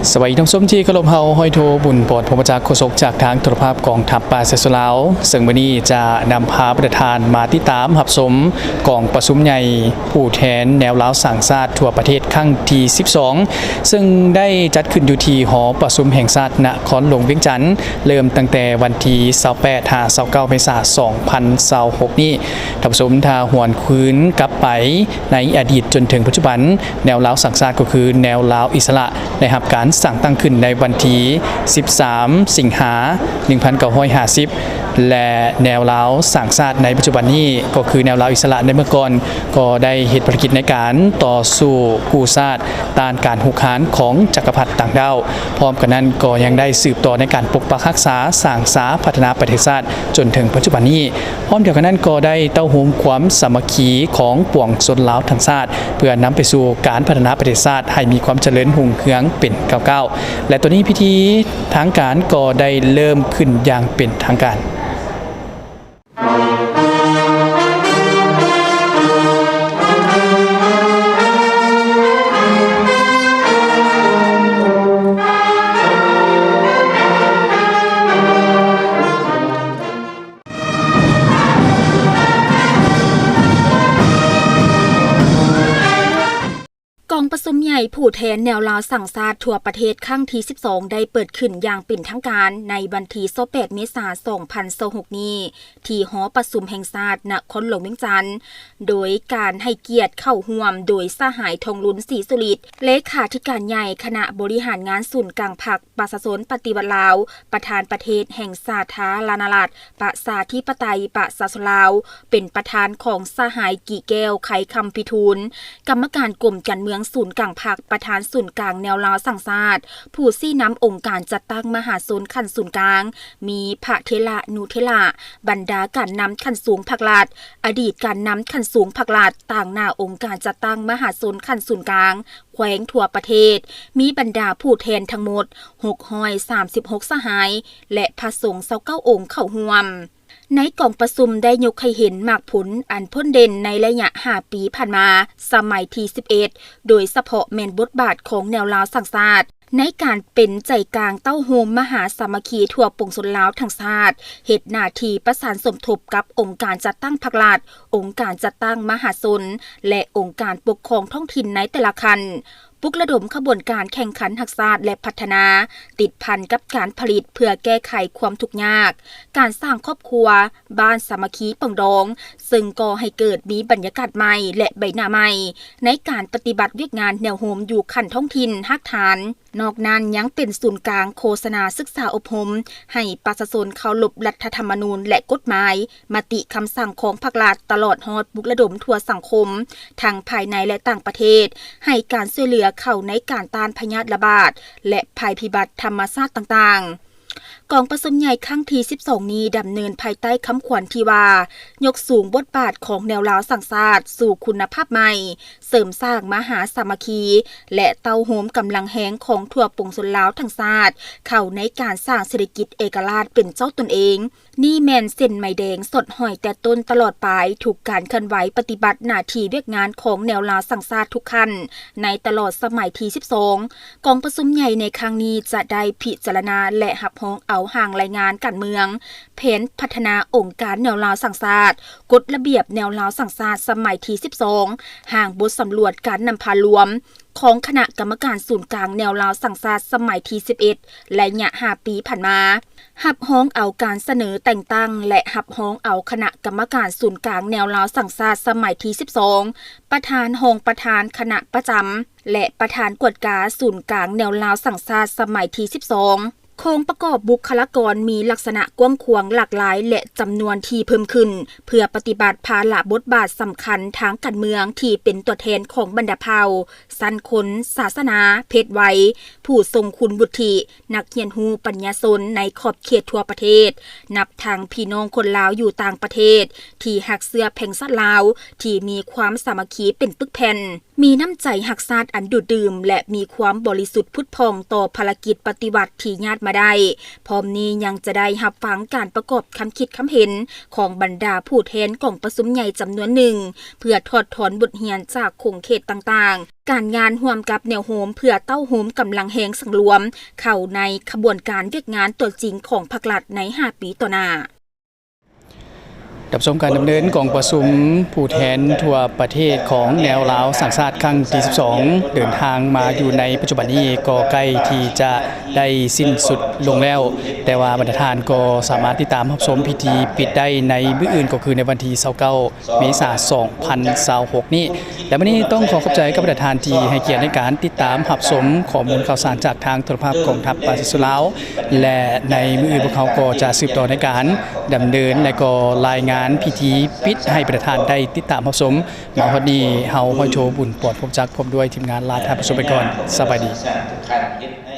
ສະບາຍດີທ່ານຜູ້ຊົມທີ່ເຄົາລົບ, ເຮົາຮ້ອຍໂທ ບຸນປອດ ພົມມະຈັກ ໂຄສົກຈາກທາງໂທລະພາບກອງທັບປາຊາຊົນລາວ, ເຊິ່ງມື້ນີ້ຈະນຳພາປະທານມາຕິດຕາມຮັບຊົມກອງປະຊຸມໃຫຍ່ຜູ້ແທນແນວລາວສ້າງຊາດທົ່ວປະເທດຄັ້ງທີສິບສອງ ເຊິ່ງໄດ້ຈັດຂຶ້ນຢູ່ທີ່ຫໍປະຊຸມແຫ່ງຊາດນະຄອນຫຼວງວຽງຈັນ, ເລີ່ມຕັ້ງແຕ່ວັນທີຊາວແປດ ຫາ ຊາວເກົ້າ ເມສາ ສອງພັນຊາວຫົກນີ້. ທ່ານຜູ້ຊົມ ຖ້າຫວນຄືນກັບໄປໃນອະດີດຈົນເຖິງປັດຈຸບັນ, ແນວລາວສ້າງຊາດ ກໍຄືແນວລາວອິດສະຫຼະ ໄດ້ຮັບການສ້າງຕັ້ງຂຶ້ນໃນວັນທີສິບສາມ ສິງຫາ ໜຶ່ງພັນເກົ້າຮ້ອຍຫ້າສິບ ແລະ ແນວລາວສ້າງຊາດໃນປັດຈຸບັນນີ້ ກໍຄືແນວລາວອິດສະຫຼະໃນເມື່ອກ່ອນ ກໍໄດ້ເຮັດພາລະກິດໃນການຕໍ່ສູ້ກູ້ຊາດ ຕ້ານການຮຸກຮານຂອງຈັກກະພັດຕ່າງດ້າວ. ພ້ອມກັນນັ້ນກໍຍັງໄດ້ສືບຕໍ່ໃນການປົກປັກຮັກສາ, ສ້າງສາ, ພັດທະນາປະເທດຊາດຈົນເຖິງປັດຈຸບັນນີ້. ພ້ອມດຽວກັນນັ້ນກໍໄດ້ເຕົ້າໂຮມຄວາມສາມັກຄີຂອງປວງຊົນລາວທັງຊາດ ເພື່ອນຳໄປສູ່ການພັດທະນາປະເທດຊາດໃຫ້ມີຄວາມຈະເລີນຮຸ່ງເຮືອງເປັນກ້າວໆ. ແລະ ຕອນນີ້ພິທີທາງການກໍໄດ້ເລີ່ມຂຶ້ນຢ່າງເປັນທາງການ. ກອງປະຊຸມໃຫຍ່ຜູ້ແທນແນວລາວສ້າງຊາດທົ່ວປະເທດຄັ້ງທີສິບສອງ ໄດ້ເປີດຂຶ້ນຢ່າງເປັນທາງການໃນວັນທີຊາວແປດ ເມສາ ສອງພັນຊາວຫົກນີ້ ທີ່ຫໍປະຊຸມແຫ່ງຊາດນະຄອນຫຼວງວຽງຈັນ, ໂດຍການໃຫ້ກຽດເຂົ້າຮ່ວມໂດຍສະຫາຍ ທອງລຸນ ສີສຸລິດ ເລຂາທິການໃຫຍ່ຄະນະບໍລິຫານງານສູນກາງພັກປະຊາຊົນປະຕິວັດລາວ, ປະທານປະເທດແຫ່ງສາທາລະນະລັດ ປະຊາທິປະໄຕປະຊາຊົນລາວ, ເປັນປະທານຂອງສະຫາຍ ກີແກ້ວ ໄຄຄຳພິທູນ ກຳມະການກົມການເມືອງສູນກາງພັກ, ປະທານສູນກາງແນວລາວສ້າງຊາດ, ຜູ້ຊີ້ນຳອົງການຈັດຕັ້ງມະຫາຊົນຂັ້ນສູນກາງ, ມີພະເຖລະນຸເຖລະ, ບັນດາການນຳຂັ້ນສູງພັກລັດ, ອະດີດການນຳຂັ້ນສູງພັກລັດ, ຕາງໜ້າອົງການຈັດຕັ້ງມະຫາຊົນຂັ້ນສູນກາງ, ແຂວງທົ່ວປະເທດ, ມີບັນດາຜູ້ແທນທັງໝົດຫົກຮ້ອຍສາມສິບຫົກສະຫາຍ ແລະ ພະສົງຊາວເກົ້າອົງເຂົ້າຮ່ວມ. ໃນກອງປະຊຸມໄດ້ຍົກໃຫ້ເຫັນໝາກຜົນອັນພົ້ນເດັ່ນໃນໄລຍະຫ້າປີຜ່ານມາ, ສະໄໝທີສິບເອັດ ໂດຍສະເພາະແມ່ນບົດບາດຂອງແນວລາວສ້າງຊາດ ໃນການເປັນໃຈກາງເຕົ້າໂຮມມະຫາສາມັກຄີທົ່ວປວງຊົນລາວທັງຊາດ, ເຮັດໜ້າທີ່ປະສານສົມທົບກັບອົງການຈັດຕັ້ງພັກລັດ, ອົງການຈັດຕັ້ງມະຫາຊົນ ແລະ ອົງການປົກຄອງທ້ອງຖິ່ນໃນແຕ່ລະຂັ້ນ, ປຸກລະດົມຂະບວນການແຂ່ງຂັນຮັກຊາດ ແລະ ພັດທະນາ, ຕິດພັນກັບການຜະລິດເພື່ອແກ້ໄຂຄວາມທຸກຍາກ, ການສ້າງຄອບຄົວ, ບ້ານສາມັກຄີປອງດອງ, ເຊິ່ງກໍ່ໃຫ້ເກີດມີບັນຍາກາດໃໝ່ ແລະ ໃບໜ້າໃໝ່ ໃນການປະຕິບັດວຽກງານແນວໂຮມຢູ່ຂັ້ນທ້ອງຖິ່ນຮາກຖານ. ນອກນັ້ນຍັງເປັນສູນກາງໂຄສະນາສຶກສາອົບຮົມໃຫ້ປະຊາຊົນເຄົາລົບລັດຖະທຳມະນູນ ແລະ ກົດໝາຍ, ມະຕິຄຳສັ່ງຂອງພັກລັດ, ຕະຫຼອດຮອດປຸກລະດົມທົ່ວສັງຄົມ ທັງພາຍໃນ ແລະ ຕ່າງປະເທດ, ໃຫ້ການຊ່ວຍເຫຼືອເຂົ້າໃນການຕ້ານພະຍາດລະບາດ ແລະ ໄພພິບັດທຳມະຊາດຕ່າງໆ. ກອງປະຊຸມໃຫຍ່ຄັ້ງທີສິບສອງນີ້ດຳເນີນພາຍໃຕ້ຄຳຂວັນທີ່ວ່າ ຍົກສູງບົດບາດຂອງແນວລາວສ້າງຊາດສູ່ຄຸນນະພາບໃໝ່, ເສີມສ້າງມະຫາສາມັກຄີ ແລະ ເຕົ້າໂຮມກຳລັງແຮງຂອງທົ່ວປວງຊົນລາວທັງຊາດ ເຂົ້າໃນການສ້າງເສດຖະກິດເອກະລາດເປັນເຈົ້າຕົນເອງ. ນີ້ແມ່ນເສັ້ນໄມແດງສອດຫ້ອຍແຕ່ຕົ້ນຕະຫຼອດປາຍທຸກການເຄື່ອນໄຫວປະຕິບັດໜ້າທີ່ວຽກງານຂອງແນວລາວສ້າງຊາດທຸກຂັ້ນ ໃນຕະຫຼອດສະໄໝທີສິບສອງ. ກອງປະຊຸມໃຫຍ່ໃນຄັ້ງນີ້ຈະໄດ້ພິຈາລະນາ ແລະ ຮັບຮອງເອົາຮ່າງລາຍງານການເມືອງ, ແຜນພັດທະນາອົງການແນວລາວສ້າງຊາດ, ກົດລະບຽບແນວລາວສ້າງຊາດສະໄໝທີສິບສອງ, ຮ່າງບົດສຳຫຼວດການນຳພາລວມຂອງຄະນະກຳມະການສູນກາງແນວລາວສ້າງຊາດສະໄໝທີສິບເອັດ ໄລຍະຫ້າປີຜ່ານມາ, ຮັບຮອງເອົາການສະເໜີແຕ່ງຕັ້ງ ແລະ ຮັບຮອງເອົາຄະນະກຳມະການສູນກາງແນວລາວສ້າງຊາດສະໄໝທີສິບສອງ, ປະທານ, ຮອງປະທານຄະນະປະຈຳ ແລະ ປະທານກວດກາສູນກາງແນວລາວສ້າງຊາດສະໄໝທີສິບສອງ. ໂຄງປະກອບບຸກຄະລາກອນມີລັກສະນະກວ້າງຂວາງ, ຫຼາກຫຼາຍ ແລະ ຈຳນວນທີ່ເພີ່ມຂຶ້ນ ເພື່ອປະຕິບັດພາລະບົດບາດສຳຄັນທາງການເມືອງທີ່ເປັນຕົວແທນຂອງບັນດາເຜົ່າ, ຊັ້ນຄົນ, ສາສະໜາ, ເພດໄວ, ຜູ້ຊົງຄຸນວຸດທິ, ນັກຮຽນຮູ້ປັນຍາຊົນໃນຂອບເຂດທົ່ວປະເທດ, ນັບທັງພີ່ນ້ອງຄົນລາວຢູ່ຕ່າງປະເທດທີ່ຮັກເຊື້ອແພງຊາດລາວ, ທີ່ມີຄວາມສາມັກຄີເປັນປຶກແຜ່ນ. ມີນ້ຳໃຈຮັກຊາດອັນດູດດື່ມ ແລະ ມີຄວາມບໍລິສຸດຜຸດຜ່ອງຕໍ່ພາລະກິດປະຕິວັດທີ່ຍາດມາໄດ້. ພ້ອມນີ້ຍັງຈະໄດ້ຮັບຟັງການປະກອບຄຳຄິດຄຳເຫັນຂອງບັນດາຜູ້ແທນກອງປະຊຸມໃຫຍ່ຈຳນວນໜຶ່ງ ເພື່ອຖອດຖອນບົດຮຽນຈາກຂົງເຂດຕ່າງໆ, ການງານຮ່ວມກັບແນວໂນ້ມເພື່ອເຕົ້າໂຮມກຳລັງແຮງສັງລວມເຂົ້າໃນຂະບວນການວຽກງານຕົວຈິງຂອງພັກລັດໃນຫ້າປີຕໍ່ໜ້າ. ຮັບຊົມການດຳເນີນກອງປະຊຸມຜູ້ແທນທົ່ວປະເທດຂອງແນວລາວສ້າງຊາດຄັ້ງທີສິບສອງ ເດີນທາງມາຢູ່ໃນປັດຈຸບັນນີ້ກໍໃກ້ທີ່ຈະໄດ້ສິ້ນສຸດລົງແລ້ວ, ແຕ່ວ່າບັນດາທ່ານກໍສາມາດຕິດຕາມຮັບຊົມພິທີປິດໄດ້ໃນມື້ອື່ນ ກໍຄືໃນວັນທີຊາວເກົ້າ ເມສາ ສອງພັນຊາວຫົກນີ້. ແລະ ມື້ນີ້ຕ້ອງຂໍຂອບໃຈກັບບັນດາທ່ານທີ່ໃຫ້ກຽດໃນການຕິດຕາມຮັບຊົມຂໍ້ມູນຂ່າວສານຈາກທາງໂທລະພາບກອງທັບປະຊາຊົນລາວ ແລະ ໃນມື້ອື່ນພວກເຮົາກໍຈະສືບຕໍ່ໃນການດຳເນີນ ແລະ ກໍລາຍງານພິທີປິດໃຫ້ບັນດາທ່ານໄດ້ຕິດຕາມຮັບຊົມ. ມາຮອດນີ້ເຮົາຮ້ອຍໂທບຸນປອດພົມຈັກ ພ້ອມດ້ວຍທີມງານລາທ່ານຜູ້ຊົມໄປກ່ອນ. ສະບາຍດີ.